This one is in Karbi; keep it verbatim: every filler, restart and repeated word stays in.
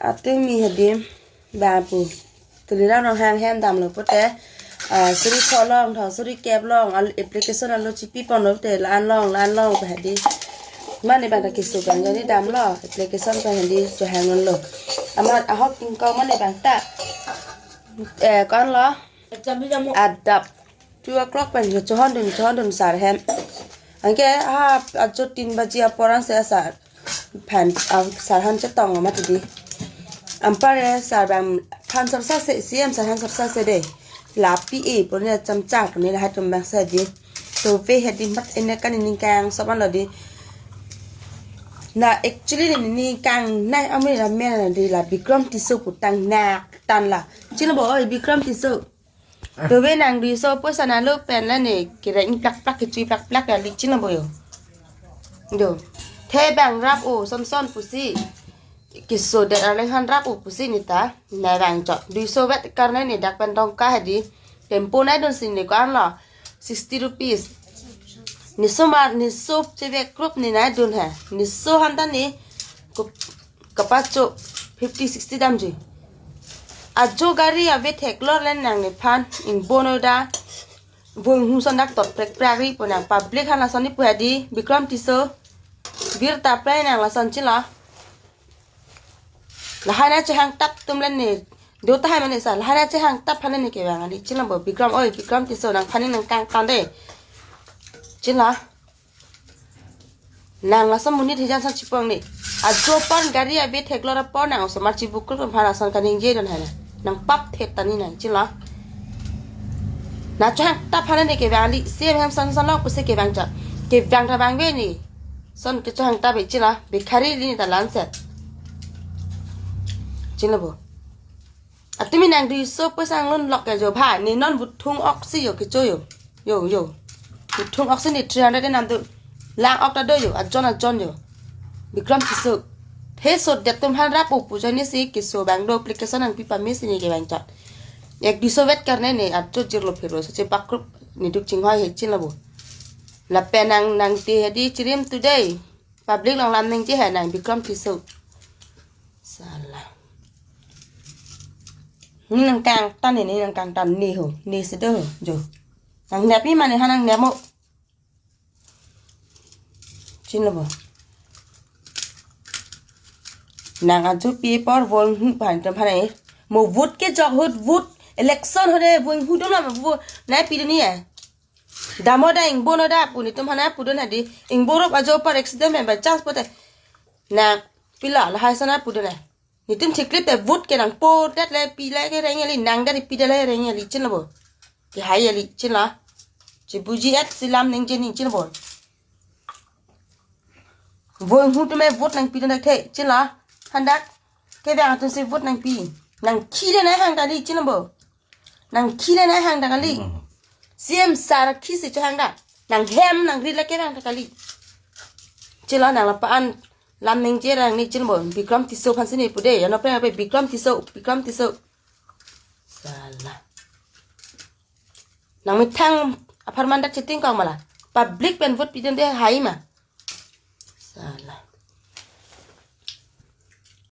Atumi hedi bang pu. Tuliram Ronghang hem damlo pute, ah, suri pho along, thong suri kep along, al-, application alo chipi ponlo pute, la-an along, la-an along pu hedi. Mane bang ta keso bang jani damlo, application pu hedi chohang lo. Amat ahok ingkong mane bang ta. Eh, ko-an lo? Adap. Two o'clock pen chohondun, chohondun sar hem. Anke, ah, ajo tin baji apor ansi sar. Phan, ah, sar aphan chetong amat di. Anparke sar bang aphan sorsa se, C M sar aphan sorsa se de. Lapu-e pu ne cham chak ne lahai atum bang sa di. To ve hedi mat ene kan ningkang sopan lo di. Na actually ne ningkang nai ami la men di la Bikram Tisso pu tang nak tan la. Chilo bo oi Bikram Tisso. To ve nang duiso poisa nanglo pen la ne kereng plak plak kechui plak plak ya lichin lo bo yo. Do. The bang rap-o son son pusi. Keso det arleng aphan rap-o pusi ne ta. Ne bang chot. Duiso vet karne ne dak pen tongka hedi. Tempo nai dunsi ne ko-an lo. Sixty rupees. Ne osomar, ne oso chevek group ne nai dun he. Ne oso aphan ta ne. Ko kapacho fifty sixty damji. Ajo gari ave theklor len nang nephan ingbono da. Vung hu son dak tot prek prek ri pu nang public aphan lason ne pu hedi Bikram Tisso. Vir ta play nang lason chilo. Lahai na chehang tap atum len ne. Do tahai mane sa lahai na chehang tap aphan ne kevang adi chilo bo Bikram oi Bikram Tisso nangphan ningkang tan de. Chilo. Nang lason monit hijan san chipong ne. Ajo apor gari ave theklor apor nang osomar chibuk kruk aphan lason kaningje dun hai na. Nang pap thet tani nang chilo. Na chohang tap aphan ne kevang li C M hem son son long pusi kevang chot. Kevang ta bang ve ne. Son kechohang tap e chilo. Bhikhari li ne ta lanset. Chilo bo. Atumi nang duiso poisa anglun lok ya jo bha. Ne non buthung oksi yo kecho yo. Yo, yo. Buthung oksi ne three hundred enam tu. Lang ok ta do yo. Ajon ajon yo. Bikram Tisso. He so det atum aphan rap-o pu jani si keso bang do application nangpi pame si ne kevang chot. Ek duiso vet karne ne ajo jirlo phirlo so chepak group ne duk chinghoi he chilo bo. Lapen nang nang te hedi chirim today. Public along lam ningje he nang Bikram Tisso. Sala. Ne ningkang tan ne, ne ningkang tan ne ho. Ne si do ho. Jo. Nang nep ni mane ha nang nep mo. Chilo bo. Nang ajo pi apor vung hu aphan atum aphan e. Mo vote kejok ahut vote election ahut e vung hu dolo mo vote. Nai pi dun ni e. Damo da ingbono da pu netum aphan nai pu dun hedi. Ingborup ajo apor accident pen by chance pute. Na pilo lahai son nai pu dun nai. Netum chiklit te vote ke nangpo det le pi le kereng eli nang det pi det le reng eli chilo bo. Kehai eli chilo. Chibuji et si lam ningje ni chilo bo. Vung hu atum e vote nangpi dun dak the chilo. Handak. Kevang atum si vote nangpi. Nang khi le nai hang kali chilo bo. Nang khi le nai hang ta kali. Hmm. C M sar khi si chohang da. Nang hem nang rit le kevang ta kali. Chilo nang lapu-an lam ningje nang ne chilo bo. Bikram Tisso aphan si ne pu de. Yano pe pe Bikram Tisso, Bikram Tisso. Sala. Nang methang apharman dak chiting kong mala. Public pen vote pi dun de hai ma. Sala.